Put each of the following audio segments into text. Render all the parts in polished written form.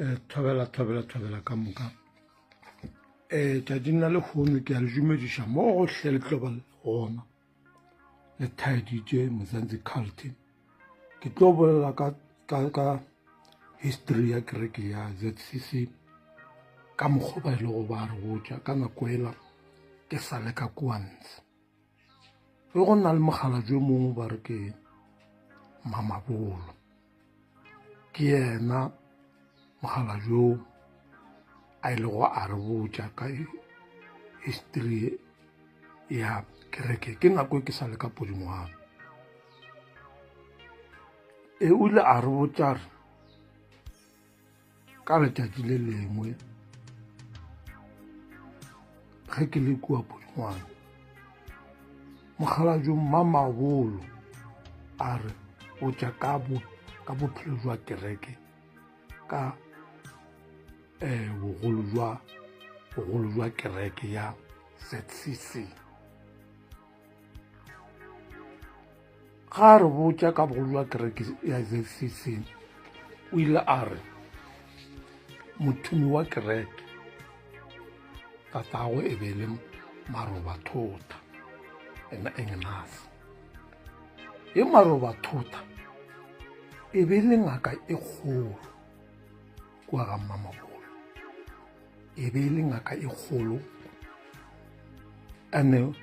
Eh, thobela thobela thobela ka moka um tšatšing la lehono ke a le dumediša mo gohle le tlo ba gona le thaeditše mozanzi culty ke tlo bolela ka, ka, ka history ya kereke ya zcc ka mokgwa ba e lego ba re botša ka nako ela ke sa le ka kua ntshe ge go na le mokgalabje yo mongwe ba re ke mamabolo ke yena mokgalabje yo a ilego a re botša ka history ya kereke ke nako e ke sa le ka podingwana e o ile a re botša re Ka letšatši le lengwe ge ke le kua Pudungwane, mokgalabje Mmamabolo a re botša ka bo, ka bophelo jwa kereke ka um bogolo jwa bogolo jwa kereke ya ZCC. Ga a re botša ka bogolo jwa kereke ya ZCC, o ile a re mothomi wa kereke tatagwe e be e le Maroba Thota, ena Engenase. E Maroba Thota e be e le ngaka e kgolo kua ga Mmamabolo. E be e le ngaka e kgolo ene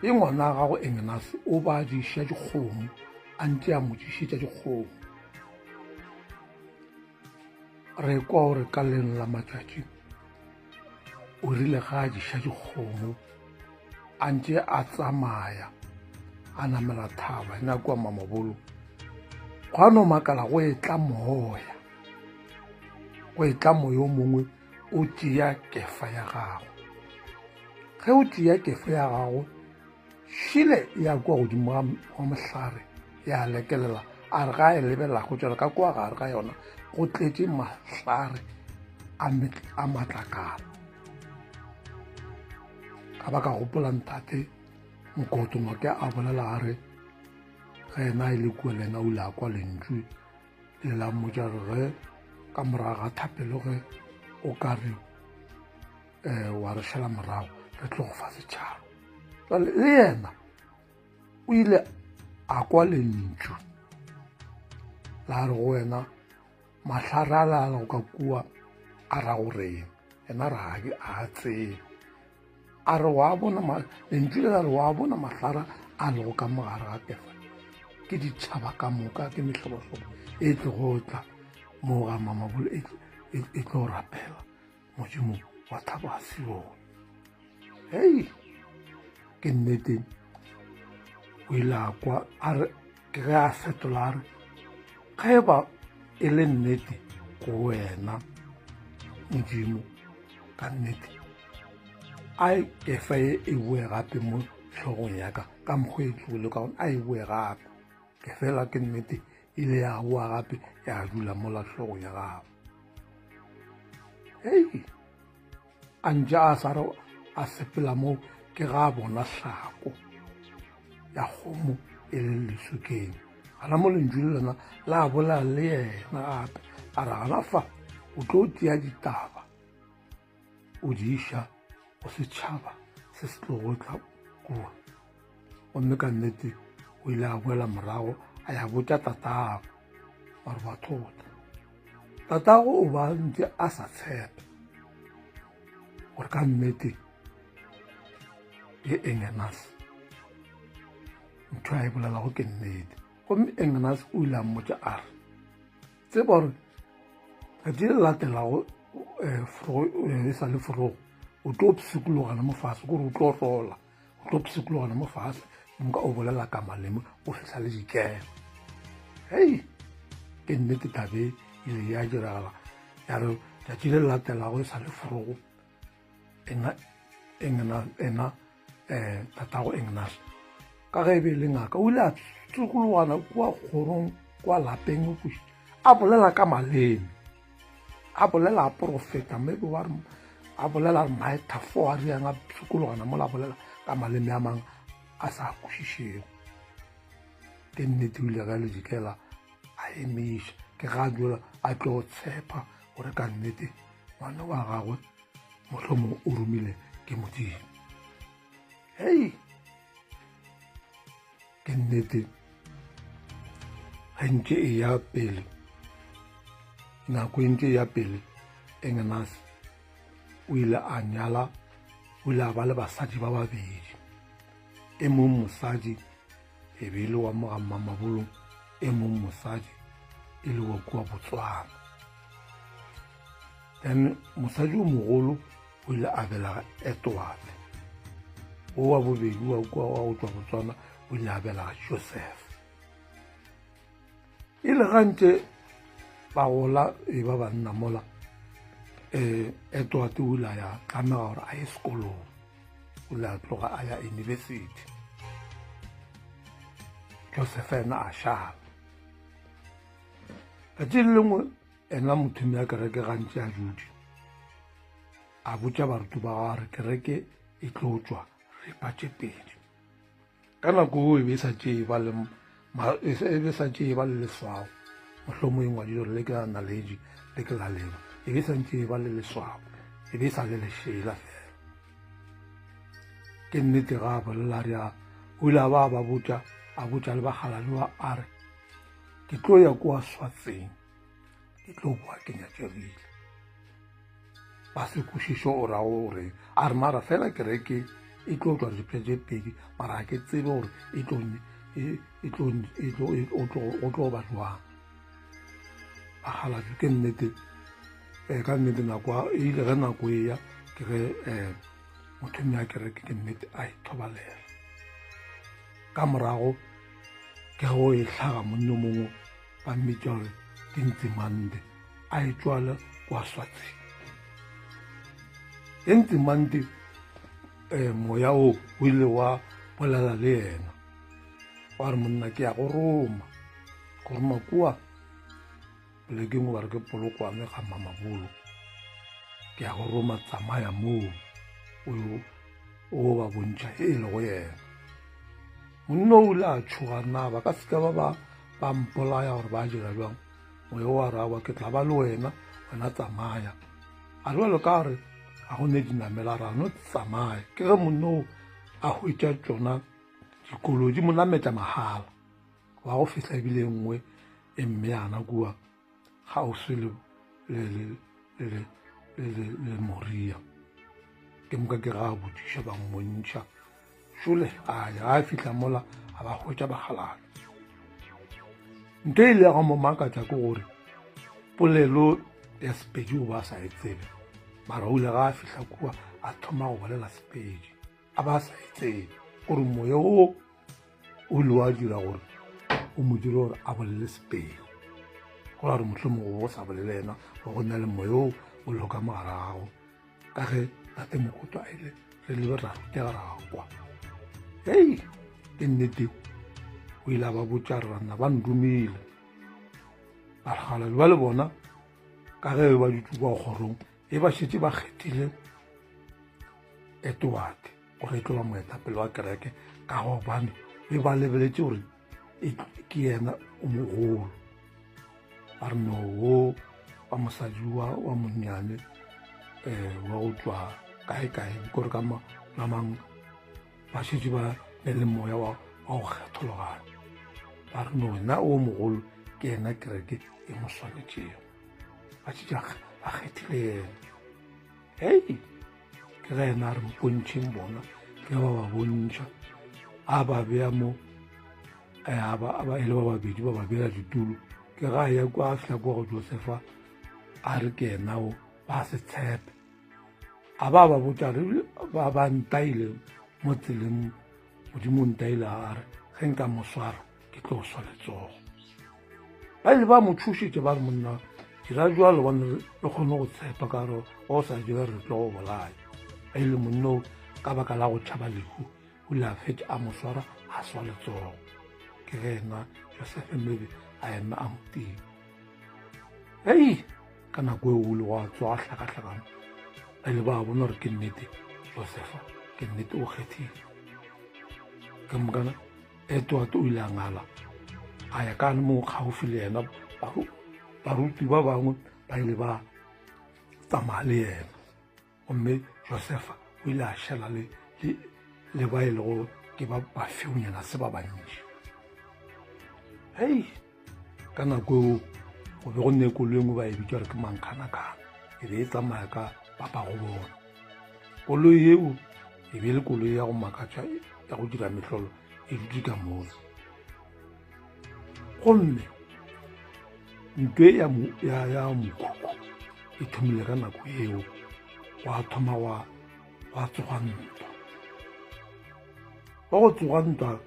e ngwana wa gago Engenase o ba diša dikgomo a ntše a mo dišetša dikgomo. Re kwa gore ka leng la matšatši o rile ga a diša dikgomo a ntše a tsamaya a namela thaba ena kua Mamabolo gwa no makala go etla moya go etla moya o mongwe o tšea kefa ya gago ge o tšea kefa ya gago šile ya kua godimo ga mohlare ya lekelela a re ga e lebelela go tšwela ka kua gare ga yona go tletše mahlare a matlakala ka ba ka gopola ntate mokoto ngwake a bolela a re ge ena e le kua le ena o ile a kwa lentšu le la mmotša re ge ka morago ga thapelo ge o ka re um wa re šala morago re tlo go fa setšhaba jale le yena o ile a kwa lentšu la re go wena mahlare a la go ka kua a ra go reng yena ra a tsebe a re wa bona lentšu le la re wa bona mahlara a lego ka mogare ga kefa ke ditšhaba ka moka ke mehlobohlobo e tlogo tla mo ga mamabolo e, e, e tlo rapela modimo wa thabo a sione hei ke nnete o ile a kwa a re ke ge a fetola a re ge e ba e le nnete go wena modimo ka nnete a kefa e e boe gape mo hlogong ya ka ka mokgwa e tlogile ka gona a e boe gape ke fela ke nnete ile ya boa gape ya dula mola hlogong ya gago hei a ntše a sa re a sepela mo ke ga a bona hlako ya kgomo e le lesokeng gana mo lentšu le lona la bolela le yena gape a re gana fa o tlo tšea ditaba o di iša go setšhaba se se tlogo tla kua gomme ka nnete o ile a boela morago a ya botša tatago gore batho tla tatago o ba ntse a sa tshepe gore ka nnete ye engenas ntho a e bolelago ke nnete gomme engenas o ile a mmotša a re tseba gore tšatši le latelago eh, eh, e sa le forogo o tlo psikologana mo fase kore o tlo rola o tlo psikologana mo fase nka o bolela ka maleme o fihla le dikelo hei ke nnete tabe ile ya diragala ya re tšatši le latelago e sa le forogo ena ena ena um tatago engnas ka ge e be e le ngaka o ile a tsokologana kua kgorong kwa lapeng a bolela ka maleme a bolela a porofeta maybe wa re a bolela metaphor a riang a pshikologana mola a bolela ka maleme a mangwe a sa kwešišego ke nnete o ile ge le dikela a emiša ke ga a dula a tlo tshepa gore ka nnete ngwana wa gagwe mohlomong o romile ke modimo hei ke nnete ge ntše e ya pele nako e ntše e ya pele engenas o ile a nyala o ile a ba le basadi ba babedi e mong mosadi e be e le wa mo ga Mmamabolong e mong mosadi e le wa kua Botswana then mosadi o mogolo o ile a belega Edward o wa bobedi wa kua wa go tšwa Botswana o ile a belega Joseph e le gantše ba gola e ba banna mola um Edward o ile a ya tlamega gore a ye sekolong o ile a tloga a ya university Joseph ena a šala tšatši le lengwe ena mothomi ya kereke gantši a dutše a botša baruti ba gagwe kereke e tlo tšwa ripa tše pedi ka nako eo e be e sa tšee ba le e be sa tšee ba le leswao mohlomong e ngwadile gore le ke la naledi le ke la leba e be sa ntše e ba le leswao e be e sa le lešela fela ke nnete ga a bolela re a o ile a ba ba botša a botša le bakgalane ba a re ke tlo ya kua swatseng ke tlo boa ke nyatšegile ba se kwešišo o ra gore a re mara fela kereke e tlo tšwa dipša tše pedi mara ga ke tsebe gore e tlo e, e tlo e tlo e, o tlo o tlo ba jwang bakgalabje ke nnete um ka nnete nako e ile ge nako e ya ke ge um motho mme a kereke ke nnete a ithobalela ka morago ke go e hlaga monno mongwe ba mmitša gore ke ntsimande a e tswale kwa swatseng e ntsimande um moya o o ile wa bolela le yena wa re monna ke ya go roma go roma kua polekeng o ba re ke polokwane ga mamabolo ke ya go roma tsamaya moo o o ba bontšha e le go yena monna o ile a tšhoga na ba ka seka ba ba ba mpolaya gore ba dira bjang moya wa rawa ke tla ba le wena wena tsamaya a jalo ka re ga go ne dinamela ra no tsamaya ke ge monna o a hwetša tšona dikolo di mo nametša mahala wa go fihla ebile e nngwe e mmeyana kua kgauswi le le le le le le le moria ke moka ke ga a botšiša ba mmontšha šole a ya a fihla mola a ba hwetša bakgalana nto e ile ya go mo makatša ke gore polelo ya sepedi o ba sa e tsebe mara o ile ga a fihla kua a thoma go bolela sepedi a ba sa e tsebe gore moya o o ile wa dira gore o mo dire gore a bolele sepedi go ra gore mohlomongwe go sa bolele yena go na le moya o o lego ka mogare gago ka ge tate mokoto a ile re lebe ra rutega ra kwa hei ke nnete o ile a ba botša re banna ba ndomile bakgalabje ba le bona ka ge ba dutse kwa kgorong e ba šetše ba kgethile Edward gore e tlo ba moetapele wa kereke ka gobane be ba lebeletše gore e, ke yena o mogolo ba re no wo wa mosadi wa wa monnyane um wa go tswa kae kae kore ka mamang ba šetše ba ne le moya wa go kgethologana ba re no wena o mogolo ke yena kereke e mo swanetšego ba šetše ba kgethile yena hei ke ge yena a re mpontšheng bona ke ba ba bontšha a ba bea mo eh, a ba e le ba babedi ba ba beela ditulo ke ga ya kwa a fihla kwa go josefa a re ke yena o ba se tshepe a ba ba botša re ba ba ntaile mo tseleng modimo o ntaile a re ge nka mo swara ke tlo swa letsogo ba ile ba mo thušitše ba re monna dira jalo bone re kgone go tshepa ka gore o sa dira re tlo go bolaya a ile monna o ka baka la go tšhaba lehu o ile a fetša a mo swara a swa letsogo ke ge ena josefe maybe a ema a motima ei ka nako eo o ile wa tswa a hlakahlakana ba ile ba bona gore ke nnete josefa ke nnete o kgethile ke mokana Edward o ile a ngala a ya ka mo kgaufi le yena baruti ba bangwe ba ile ba tsamaya le yena. Gomme Josefa o ile a šala le, le, le ba e lego ke ba bafeonyana se ba bantši. Hei, ka nako eo go be go ne koloi engwe ba e bitša gore ke mankganakgana, e be e tsamaya ka papago bona. Koloi eo e be e le koloi ya go makatša ya go dira mehlolo e dutše ka mola. Gomme ntwe ya, ya, ya mokhukhu e thomile ka nako eo, gwa thoma gwa gwa tsoga ntwa. Wa go tsoga ntwa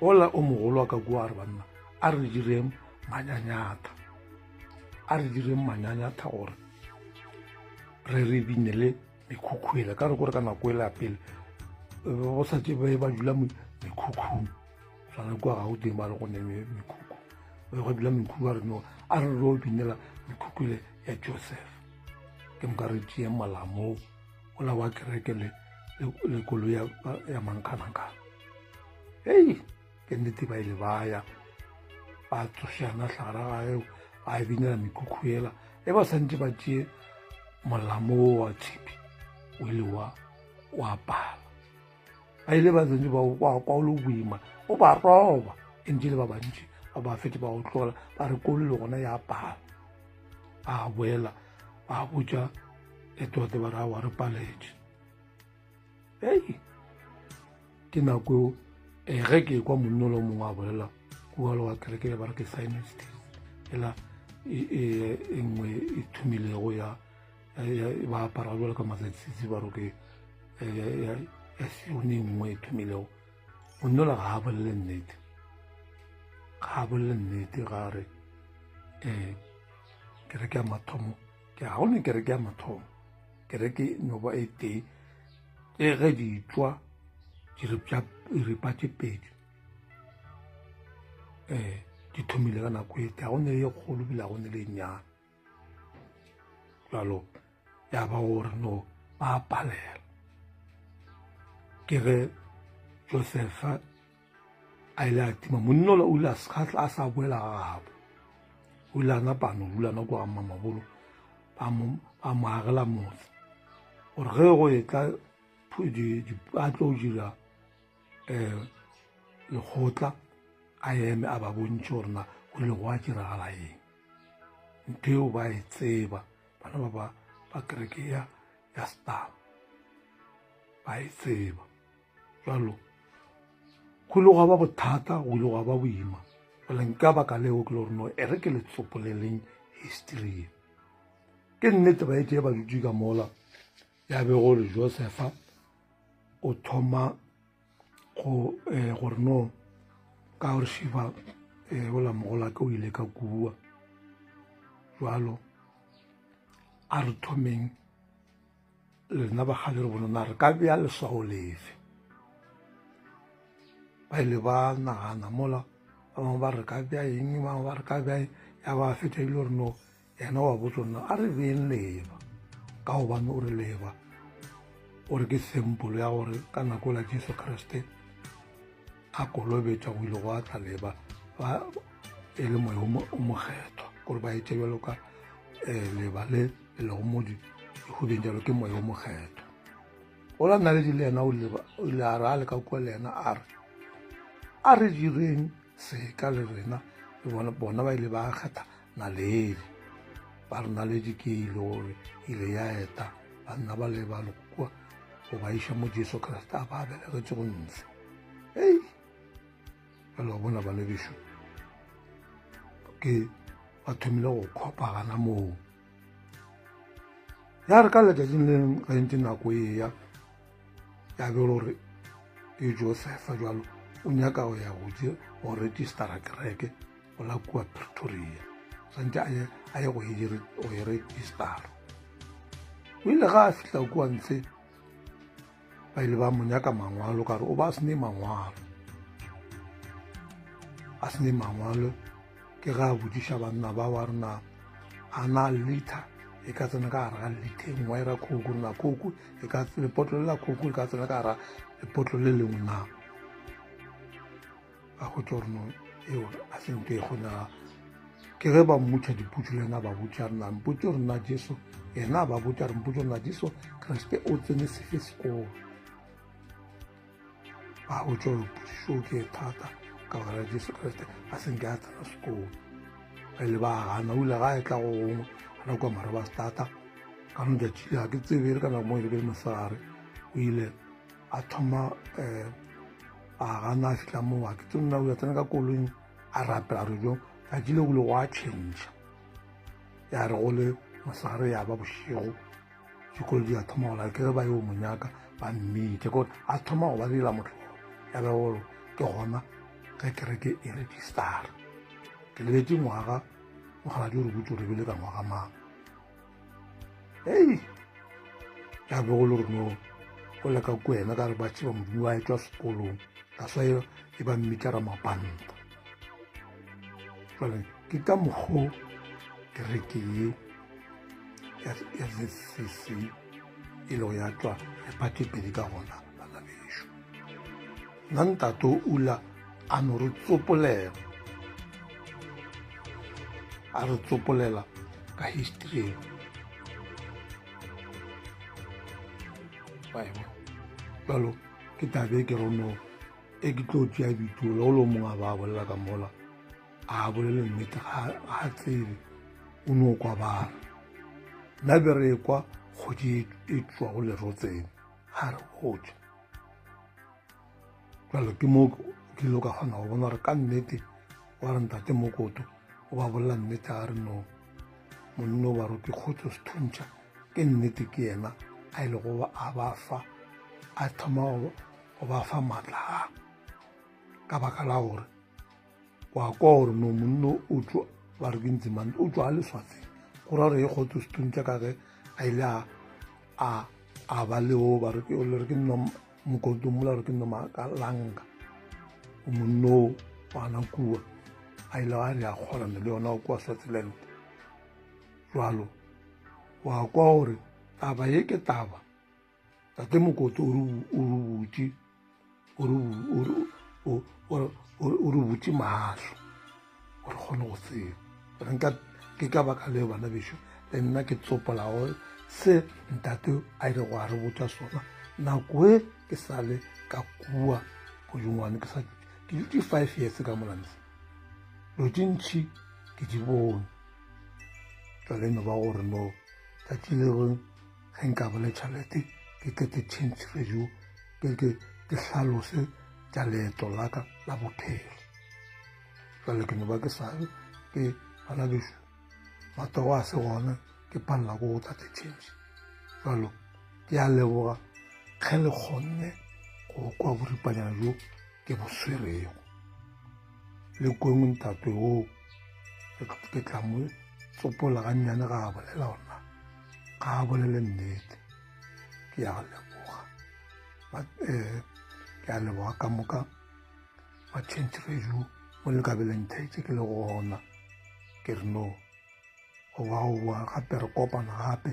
ola o mogolo wa ka kua a re banna a re direng manyanyatha, a re direng manyanyatha gore re re binele mekhukhu ele. Ka re kore ka nako ele ya pele go sa tse ba dula mekhukhung, tshwana kua Gauteng ba re go ne mekhukhu, ba go dula mekhukhu, ba re no a re ro binela mekhukhu ele ya Joseph. Ke moka re tšee molamo ola wa kereke le le koloi ya, ya mankganankgana. Hei, ke nnete ba ile ba ya ba tsošana hlagara ga eo ba e binela mekhukhu ela e ba santse ba tšee molamo wo wa tshipi o ile wa wa pala. Ba ile ba santse ba kwa kwa o le boima o ba roba, e ntse le ba bantši ba ba fetse ba o tlola ba re koloi le gona ya pala. Ba boela ba botša Edward ba re aowa re paletše. Hei, ke nako eo eh, ge ke kwa monna o mongwe a bolela kua le wa kereke ba re ke Zionist ela e, e, e nngwe e thomilego ya ba apara jalo ka matsatsi ba re ke ya Sione e nngwe e thomilego. Monna ola ga a bolele nnete, ga a bolele nnete, ga re um kereke ya mathomo ke ga gone kereke ya mathomo, kereke no ba e tee e ge di tswa diripa tše pedi um di thomile ka nako e tee, ga go ne le e kgolo ebile ga go ne le e nnyane. Jalo ya ba gore no ba palela. Ke ge Josefa a ile a tima monna ola, o ile a sa boela ga gabo, o ile a napa a no dula nako ga mmamabolo, ba mo agela motse gore ge go etla a tlo dira um lekgotla a eme a ba bontšhe gore na go ile go a diragala eng. Ntho eo ba e tseba bana ba ba ba kereke ya ya Star ba e tseba. Jalo go ile gwa ba bothata, go ile gwa ba boima. Jale nka baka leo ke le gore no e re ke le tsopoleleng history ye. Ke nnete ba etše ba dutše ka mola ya be gore Josefa o thoma go eh, gore no ka gore Shiva eh, ola mogolake o ile ka kua. Jalo a re thomeng lena bagale re bona na re ka bea leswao lefe. Ba ile ba nagana mola ba bangwe ba re ka bea eng, ba bangwe ba re ka bea eng, ya ba fetša ile gore no yena wa botsa nna a re beeng leba, ka gobane o re leba o re ke sempolo ya gore ka nako la Jesu Kriste a kolobetša go ile go a tla leba ba e le moya o mokgethwa, gore ba etše bjalo ka um leba le le lego mo dihubeng jalo ke moya o mokgethwa. Ola naledi le yena o ile a re a le ka kua le yena a re a re direng seka le rena, le bona, bona ba ile ba kgetha naledi, ba re naledi ke ile gore ile ya eta banna ba le ba le kua go ba iša mo Jesu Kriste a ba belegetšego ntshe. Hei, jalo wa bona bana bešo ke ba thomile go khopagana moo. Ya re ka letšatšing le lengwe ge ntše nako e ya, ya be gore ke Josefa jalo o nyaka go ya go registera kereke go la kua Pretoria, swantše a ye go e registera. O ile ga a fihla kua ntshe ba ile ba mo nyaka mangwalo, ka re o ba a sene mangwalo, a sene mangwalo. Ke ga a botšiša banna ba wa rena a na liter e ka tsena ka gare ga liter e nngwe ra khouku, rena khouku e ka lepotlo le la khouku e ka tsena ka gare ga lepotlo le lengwe na. Ba hwetša gore no eo a se ntho e kgonega. Ke ge ba mmotša dipotšo le yena ba botša rena mpotše rena Jesu yena ba botša re mpotše rena Jesu Kriste o tsene sefe sekolo. Ba botša gore potšišo ke e thata ka baka la Jesu Kriste a se nke a tsena sekolo. Ba ile ba gana o ile ga e tla go gongwe gana kua Marabastata ka no tšatši ga ke tsebe le ka nako mo e le mosegare o ile a thoma um a gana a fihla moo a ke tsebe nna o ile a tsena ka koloing a rapela re jo tšatši le go a change ya re go le mosegare ya ba bošego dikolo di a thoma gola ke ge ba yo monyaka ba mmitše kore a thoma go ba dira motlholo ya be gore ke gona ge kereke e registara ke lebetše ngwaga mokgaladi o re botse re bile ka ngwaga mang ei ya be go le gore no o le ka ko wena ka re ba tseba modimo wa etšwa sekolong ka swa e ba mmitša ramapanta jale ke ka mokgo kereke ye ya ZCC e lego ya tšwa lephatše pedi ka gona bana bešo nna ntate o ula a no re tsopolela a re tsopolela ka history eo jalo ke tabe ke rono e ke tlo tšea bitolo o le mongwe a ba bolela ka mola a bolele nnete ga a tsebe o no kwa bana nna be re kwa kgodi e tšwago lerotseng ga re botse jalo ke mo ke ile ka kgona go bona gore ka nnete wa re ntate mokoto o ba bolela nnete a re no monno ba roke kgotso sethuntšha ke nnete ke yena a ile go a ba fa a thoma go ba fa maatla a ka baka la gore wa kwa gore no monno o tšwa ba re ke ntsimane o tšwa a leswatseng go ra gore e kgotso sethuntšha ka ge a ile a a ba le o ba re ke le re ke nno mokoto mola re ke nno makalanga o monno wa kua a ile a re a kgolana le yona kua Swaziland jwalo wa kwa gore taba ye ke taba tate mokoto o re butše o re butše mahlo gore kgone go tseba gore nka ke ka baka leo bana bešo le nna ke tsopolago se ntate a ile go a re botša sona nako e ke sa le ka kua godingwane ke sa ke dutše 5 years ka molamse dilo tše ntšhi ke di bone jale no ba gore no tšatši le ge nka ba le tšhelete ke tle ke change radio ke ke ke hlalose tša leeto la ka la bophelo jale ke no ba ke sa ke bana bešo matsogo a se gona ke palela ko go tate change jalo ke a leboga ge le kgonne go kwa boripanyana jo ke bo swerego le kweng ntate oo ke tla mo tsopola gannyane ga a bolela gona ga a bolele nnete ke ya leboga eh, ke a leboga ka moka ba change radio mo le ka beleng thaitse ke le gona ke re no go ba go boa gape re kopana gape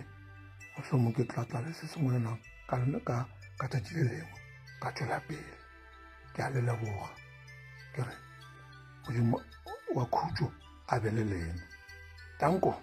mohlomong ke tla tla le se sengwe na ka ka ka tšatši le lengwe ka tšwela pele ke a le leboga ke re modimo wa khutšo a be le lena danko.